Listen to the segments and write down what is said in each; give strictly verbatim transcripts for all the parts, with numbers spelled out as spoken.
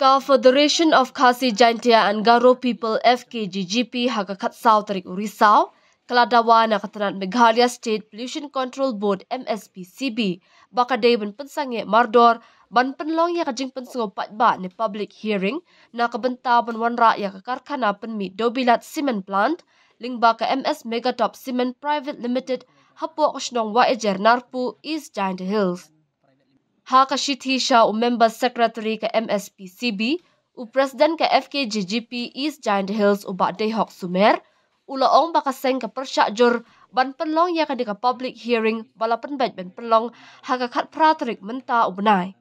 Ka Federation of Khasi Jaintia and Garo People, F K G G P, ha ka khatsaw tarik u Risaw ka la dawa na ka tnat Meghalaya State Pollution Control Board, M S P C B, ba ka dei ban pynsangeh mardor ban pynlong ïa ka jingpynsngew paidbah ne public hearing na ka bynta ban wanrah ïa ka karkhana pynmih dewbilat cement plant lyngba ka M S Megatop Cement Private Limited hapoh ka shnong Wahiajer Narpuh, East Jaintia Hills. Ha ka shithi sha u member secretary ka M S P C B, u president ka F K G G P East Jaintia Hills, u Bah Deihok Sumer, u la ong ba ka seng ka pyrshah jur ban pynlong ïa kane ka public hearing ba la pynbeit ban pynlong ha ka khatphra tarik mynta u bnai.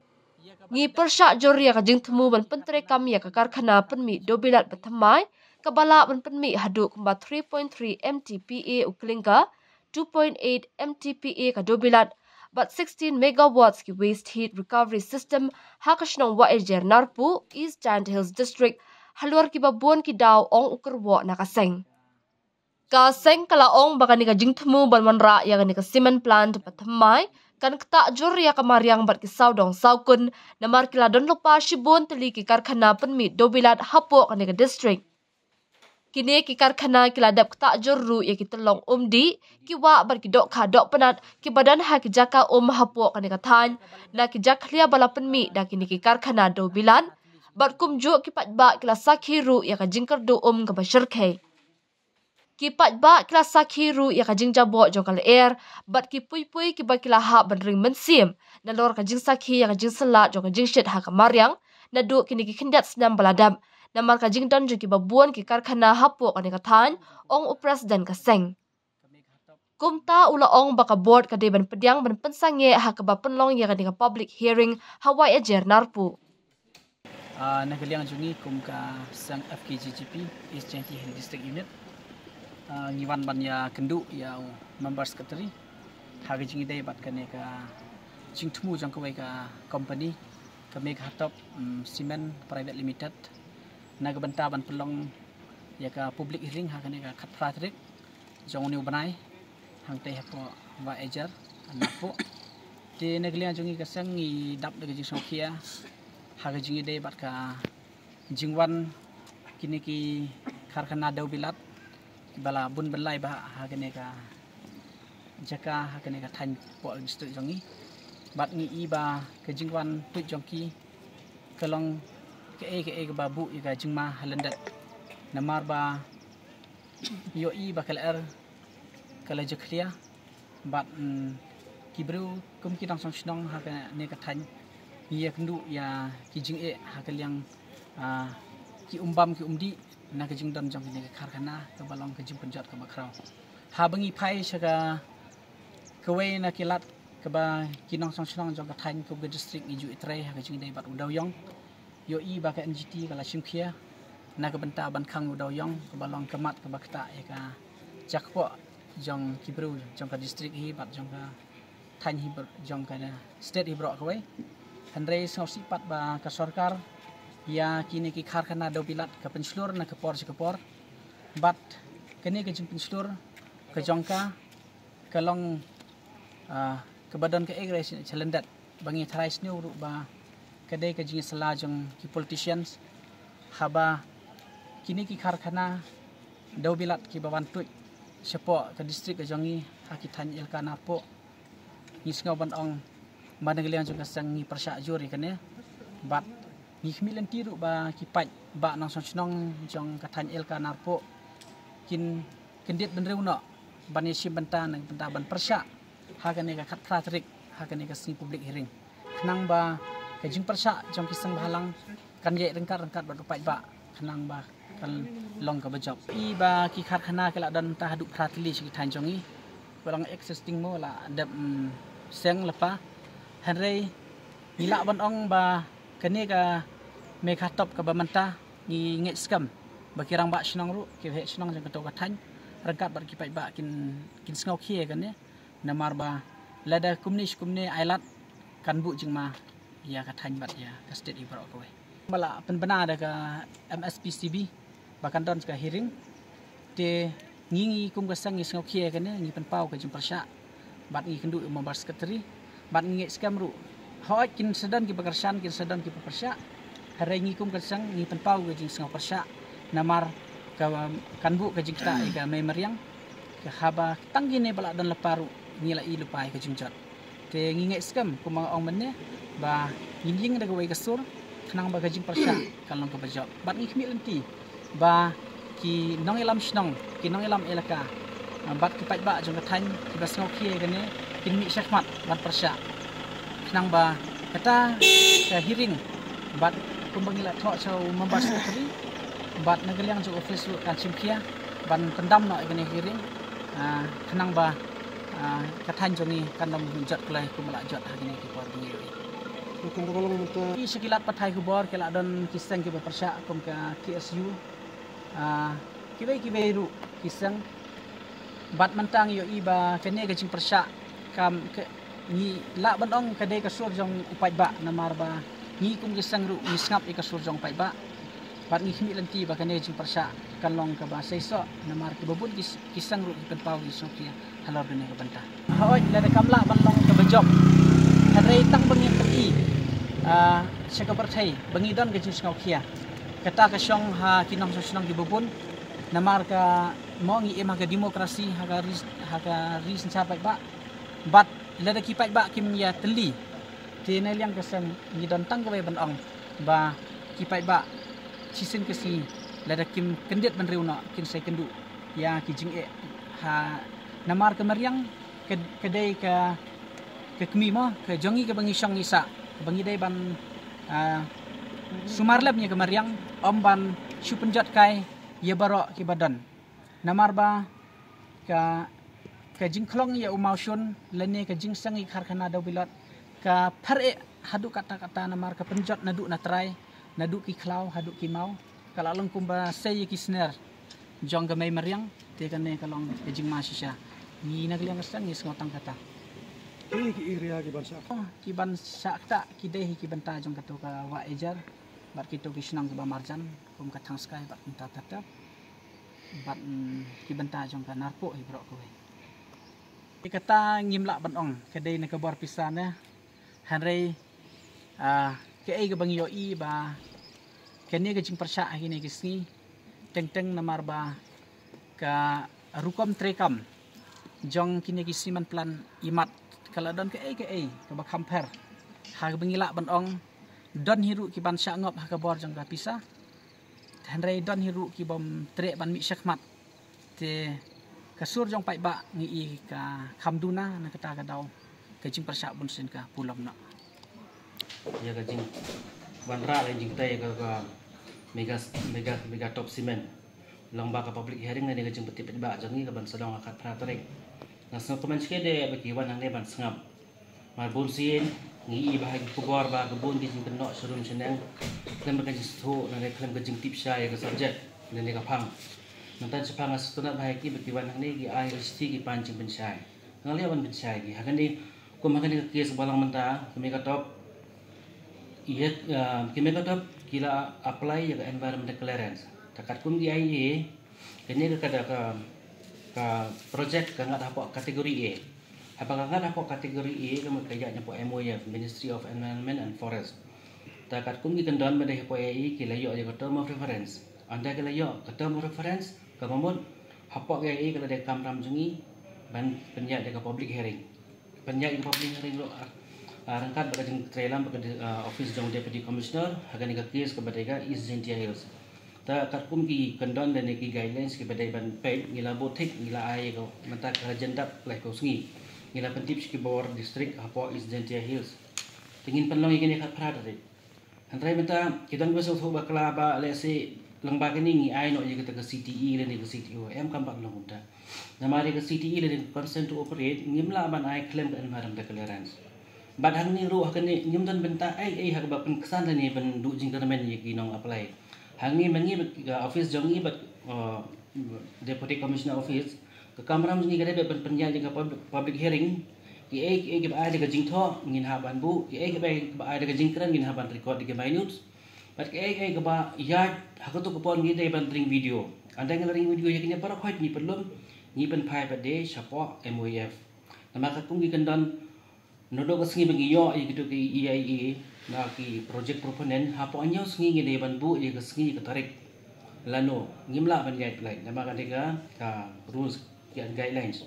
Ngi pyrshah jur ïa ka jingthmu ban pyntreikam ïa ka karkhana pynmih dewbilat ba thymmai kaba lah ban pynmih haduh kumba three point three M T P A u klinker, two point eight M T P A ka dewbilat bad sixteen megawatts ki waste heat recovery system ha ka shnong Wahiajer Narpuh, East Jaintia Hills District, halor kiba bun ki daw, ong u kyrwoh na ka seng. Ka seng ka la ong ba kane ka jingthmu ban wanrah ïa kane ka cement plant ba thymmai kan ktah jur ïa ka mariang bad ki sawdong sawkun, namar ki la don lypa shibun tylli ki karkhana pynmih dewbilat hapoh kane ka district. Kine ki karkhana ki la dep ktah jur ruh ïa ki tyllong umdih, ki wah bad ki dohkha dohpynat kiba don ha ki jaka um hapoh kane ka thaiñ na ki jakhlia ba la pynmih da kine ki karkhana dewbilat. Bad kumjuh ki paidbah ki la sakhi ruh ïa ka jingkyrduh um kaba shyrkhei. Ki paidbah ki la sakhi ruh ïa ka jingjaboh jong ka lyer bad ki puipui kiba ki la hap ban ring mynsiem nalor ka jingsakhi ïa ka jingsyllad jong ka jingshit ha ka mariang naduh kine ki khyndiat snem ba la dep, namar ka jingdon jong kiba bun ki karkhana hapoh kane ka thaiñ, ong u president ka seng. Kumta u la ong ba ka board ka dei ban pdiang ban pynsangeh ha kaba pynlong ïa kane ka public hearing ha Wahiajer Narpuh. Ah, na ka liang jong ngi kum ka seng F K G G P East Jaintia Hills District Unit, ah, ngi wan ban ïa kynduh ïa u member secretary ha ka jingïadei bad kane ka jingthmu jong kawei ka company, ka Meghatop, mm, Cement Private Limited, na ka bynta ban pynlong ïa ka public hearing ha kane ka khatphra tarik jong une u bnai, hangtei hapoh Wahiajer Narpuh. Te na ka liang jong ngi ka seng ngi dap da ka jingsngewkhia ha ka jingïadei bad ka jingwan kine ki karkhana dewbilat ba la bun ban lai ba ha kane ka jaka, ha kane ka thaiñ hapoh district jong ngi. Bad ngi i ba ka jingwan tuid jong ki ka long kaei kaei kaba buh ïa ka jingma ha lyndet. Namar ba ïohi ba ka lyer ka la jakhlia bad, mm, ki briew kum ki nongshong shnong ha kane ka thaiñ ngi ïakynduh ïa ki jingeh ha ka liang, ah, ki um bam ki um dih na ka jingdon jong kine ki karkhana kaba long ka jingpynjot kaba khraw. Haba ngi phai sha ka kawei na ki lad kaba ki nongshong shnong jong ka thaiñ kum ka district ngi ju ïatrei ha ka jingïadei bad u dewïong. Ïohi ba ka N G T ka la shim khia na ka bynta ban khang u dewïong kaba long ka mat kaba ktah ïa ka jakpoh jong ki briew jong ka district hi bad jong ka thaiñ hi br-, jong ka state hi baroh kawei. Hynrei sngewsih pat ba ka sorkar ïa kine ki karkhana dewbilat ka pynshlur na ka por sha ka por. Bad kane ka jingpynshlur ka jong ka ka long, ah, kaba don kaei kaei sha lyndet ba ngi tharai sniew ruh ba ka dei ka jingïasylla jong ki politicians haba kine ki karkhana dewbilat kiba wan tuid shapoh ka district ka jong ngi ha ki thaiñ Elaka Narpuh. Ngi sngew ban ong ba na ka liang jong ka seng ngi pyrshah jur ïa kane bad ngi khmih lynti ruh ba ki paidbah nongshong shnong jong ka thaiñ Elaka Narpuh kin kyndit bynriew noh ban ïashim bynta na ka bynta ban pyrshah ha kane ka khatphra tarik ha kane ka sngi public hearing khnang ba ka jingpyrshah jong ki seng bhalang kan ïaid ryngkat ryngkat bad u paidbah khnang ba kan long kaba jop. I ba ki karkhana ki la don mynta haduh phra tylli sha ki thaiñ jong ngi, ba long existing mo la dep, mm, seng lypa. Hynrei ngi lah ban ong ba kane ka Meghatop kaba mynta ngi ngeit skhem ba ki rangbah shnong ruh, ki heh shnong jong kato ka thaiñ ryngkat bad ki paidbah kin, kin sngewkhia ïa kane. Namar ba lada kumne shi kumne ai lad kan buh jingma ïa ka thaiñ bad ïa ka state hi baroh kawei. Ba la pynbna da ka M S P C B ba kan don ka hearing. Te ngi, ngi kum ka seng ngi sngewkhia ïa kane, ngi pynpaw ka jingpyrshah bad ngi kynduh ïa u member secretary bad ngi ngeit skhem ruh hooid kin sa don kiba kyrshan, kin sa don kiba pyrshah, Hynrei ngi kum ka seng ngi pynpaw ka jingsngew pyrshah namar ka kan buh ka jingktah ïa ka mei mariang, ka haba tang kine ba la don lypa ruh ngi la i lypa ïa ka jingjot. Te ngi ngeit skhem kumba nga ong mynne ba ngin ïeng da kawei ka sur khnang ba ka jingpyrshah kan long kaba jop. Bad ngi khmih lynti ba ki nongïalam shnong, ki nongïalam elaka, ah, bad ki paidbah jong ka thaiñ kiba sngewkhia ïa kane kin mih shakhmat ban pyrshah. Khnang ba kata ka hearing bad kumba ngi la thoh sha u member secretary bad na ka liang jong office ruh kan shim khia ban pyndam noh ïa kane hearing, ah, khnang ba, ah, ka thaiñ jong ngi kan long jot kloi kumba la jot ha kine ki por ba ngi ïohi. Ki sha ki lad pathai khubor ki la don ki seng kiba pyrshah kum ka K S U, ah, kiwei kiwei ruh ki seng. Bad mynta ngi ïohi ba kane ka jingpyrshah kam ka, ngi lah ban ong ka dei ka sur jong u paidbah namar ba ngi kum ki seng ruh ngi sngap ïa ka sur jong u paidbah. Bad ngi khmih lynti ba kane ka jingpyrshah kan long kaba seisoh namar kiba bun ki, ki seng ruh ki pynpaw ki sngewkhia halor kane ka bynta. Hooid, lada kam lah ban long kaba jop, hynrei tang ba ngin pyni, ah, sha ka pyrthei ba ngi don ka jingsngewkhia. Kata ka shong ha ki nongshong shnong kiba bun namar ka mo ngi im ha ka demokrasi, ha ka ri, ha ka ri synshar paidbah. Bad lada ki paidbah kim ïatylli, te na liang ka seng ngi don tang kawei ban ong ba ki paidbah shisien ka sngi lada kim kyndit bynriew noh kin sa ïakynduh ïa ki jingeh ha namar ka mariang ka, ka dei ka, ka kmie mo ka jong ngi kaba ngi shong ngi sah, kaba ngi dei ban, ah, sumar lem ïa ka mariang, ym ban shu pynjot kai ïa baroh kiba don. Namar ba ka, ka jingkhlong ïa u mawshun lane ka jingseng ïa ka karkhana dewbilat ka pher eh haduh katta katta namar ka pynjot naduh na trai, naduh ki khlaw haduh ki maw, ka la long kumba sei ïa ki sner jong ka mei mariang. Te kane ka long ka jingma shisha. Ngi na ka liang ka seng ngi sngew tang kata. Ki, ki area ki ban shah, oh, ki ban shah ktah ki dei hi ki bynta jong kato ka Wah Ejar bad kito ki shnong kiba marjan kum ka Thangskai bad kumta ter ter. Bad, mm, ki bynta jong ka Narpuh hi baroh kawei. Te kata ngim lah ban ong ka dei na ka bor pisa ne. Hynrei, ah, kaei kaba ngi ïohi ba kane ka jingpyrshah ha kine ki sngi teng teng namar ba ka rukom treikam jong kine ki cement plant imat ka la don kaei kaei kaba kham pher. Ha kaba ngi lah ban ong don hi ruh ki ban shah ngop ha ka bor jong ka pisa. Hynrei don hi ruh ki bym treh ban mih shakhmat. Te ka sur jong paidbah ngi i ka kham duna na kata ka daw ka jingpyrshah bunsien ka pulom noh. Ïa ka jingwanrah lane jingtei ka, ka mega, mega, mega top cement. Long ba ka public hearing lane ka jingpynpaw paidbah jong ngi ka ban sa long ha ka khatphra tarik. Nga sngewkmen shikatdei ba ki wan hangne ban sngap. Mar bunsien ngi i ba ha ki khubor ba ka bun ki jingkynnoh sharum shaneng khlem ka jingsngewthuh lane khlem ka jingtip shai ïa ka subject lane ka phang. Nangta shaphang nga sngewtynnat ba ha ki ba ki wan hangne ki ai ka shithi ki pan jingpynshai. Nga la ïoh ban pynshai ki ha kane, kum ha kane ka case ba long mynta, ki Megatop, ïa, ah, ki Megatop ki la apply ïa ka environmental clearance. Te katkum ki I A, kane ka, ka, ka, ka project ka ngat hapoh category A. Haba ka ngat hapoh category A, ka mut ka ïaid hapoh M O F, Ministry of Environment and Forest. Te katkum ki kyndon ba dei hapoh A E, ki la ïoh ïa ka term of reference. Ynda ki la ïoh ka term of reference, ka mut hapoh ka A E ka la dei ka kamram jong ngi ban pynïaid ïa ka public hearing. Pynïaid ïa ka public hearing ruh, ah, ah, ryngkat bad ka jingtreilang bad ka di-, ah, office jong Deputy Commissioner ha kane ka case kaba dei ka East Jaintia Hills. Te katkum ki kyndon lane ki guidelines kiba dei ban peit, ngi la buh tick, ngi la ai ka, mynta ka la jan dap laiphew sngi. Ngi la pyntip sha ki bor district hapoh East Jaintia Hills. Te ngin pynlong ïa kine khatphra tarik. Hynrei mynta ki don kiba sngewthuh bakla ba lehse lyngba kane ngi ai noh ïa kata ka C T E lane ka C T O, em, kam pat long kumta. Namar ïa ka C T E lane ka consent to operate ngim lah ban ai khlem ka environmental clearance. Bad hangne ruh ha kane ngim don bynta ei ei ha kaba pynksan lane ban duh jingkyrmen ïa ki nong apply. Hangne ma ngi bad ka office jong ngi bad, uh, Deputy Commissioner Office, ka kamram jong ngi ka dei ban pynïaid ïa ka pub-, public hearing. Kiei kiei kiba ai da ka jingthoh ngin hap ban buh, kiei kiba ai da ka jingkren ngin hap ban record da ki minutes. Bad kiei kiei kiba ïaid ha kato ka por ngi dei ban ring video. Ynda ngi la ring video ïa kine baroh khoit ngi pynlum, ngi pynphai pat de shapoh M O F. Namar katkum ki kyndon Naduh ka sngi ba ngi ïoh ïa kito ki E I A na ki project proponent, hapoh hynñiew sngi ngi dei ban buh ïa ka sngi ka tarik. Lano ngim lah ban ïaid pynlait namar ka dei ka, ka rules ki guidelines.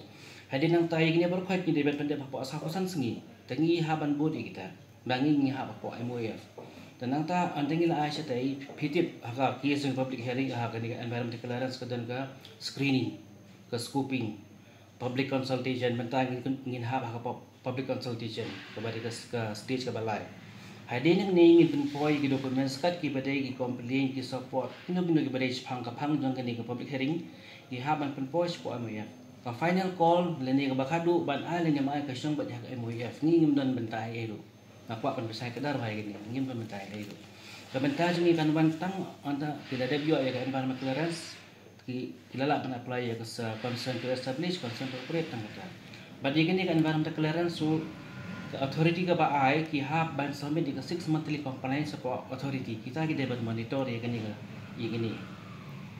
Hadien nangta ïa kine baroh khoit ngi dei ban pyndep hapoh saw phew san sngi. Te ngi hap ban bud ïa kita ba ngi, ngi hap hapoh M O F. Te nangta ynda ngi la ai shatei, phi tip ha ka case jong public hearing, ha kane ka environmental clearance ka don ka screening, ka scoping, public consultation, mynta ngin, ngin hap ha ka pub-, public consultation kaba dei ka, ka stage kaba lai. Hadien nangne ngin pynpoi ki documents kat kiba dei ki complaint, ki support, kino kino kiba dei shaphang ka phang jong kane ka public hearing, ngi hap ban pynpoi shapoh M O F. Ka final call lane kaba khadduh ban ai lane ym ai ka shong beit ha ka M O F. Ngi ngim don bynta ei ei ruh. Nga kwah ban pynshai kdar bha ïa kane, ngim don bynta ei ei ruh. Ka bynta jong ngi kan wan tang ynda ki la dep ïoh ïa ka environment clearance, ki, ki la lah ban apply ïa ka sa consent to establish, consent to operate tang kata. Bad ïa kane ka environmental clearance, so ka authority kaba ai ki hap ban submit ïa ka six monthly compliance shapoh authority. Kita ki dei ban monitor ïa kane ka, ïa kane.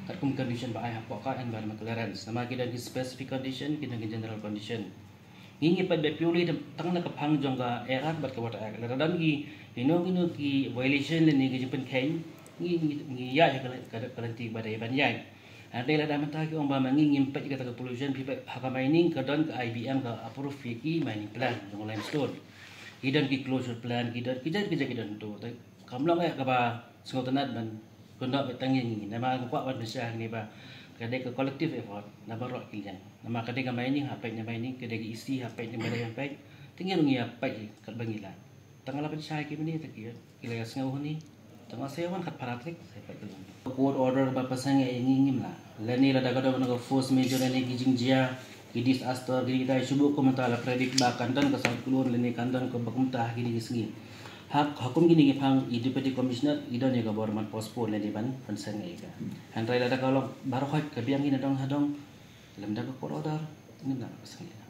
Katkum condition ba ai hapoh ka environmental clearance. Namar ki don ki specific condition, ki don ki general condition. Ngi ngi peit ba purely tang na ka phang jong ka Air Act bad ka Water Act. Lada don ki, kino kino ki violation lane ki jingpynkheiñ, ngi, ngi, ngi ïaid ha ka, ka, ka lynti ba dei ban ïaid. Hynrei lada mynta ki ong ba ma ngi ngim peit kata ka pollution, phi peit ha ka mining ka don ka I B M ka approve ïa ki mining plan jong limestone. Ki don ki closure plan, ki don ki jait ki jait ki don tu. Te kam long eh kaba sngewtynnat ban kynnoh beit tang ïa ngi. Namar nga kwah ban pynshai hangne ba ka dei ka collective effort na baroh ki liang. Namar ka dei ka mining ha peit na mining, ka dei ka E C ha peit na ba dei ha peit. Te ngi ruh ngi ïa peit katba ngi lah. Tang la pynshai ki mane te ki, ki la ïa sngew hangne. Tang la sa wan khat phra tarik sa peit ka long. Court order ba pynshai ïa ngi ngim lah. Lane lada ka don ka force majeure lane ki jingjia, ki disaster, ki dei kita shu buh kumta la predict ba kan don ka cyclone lane kan don kaba kumta ha kine ki sngi. Ha, ha kum kine ki phang i Deputy Commissioner i don ïa ka bor ban postpone lane ban pynshai ïa ka. Hynrei lada ka long baroh khoit ka biang ïa na dong ha dong, lymda ka court order, ngim lah ban pynshai ïa ka.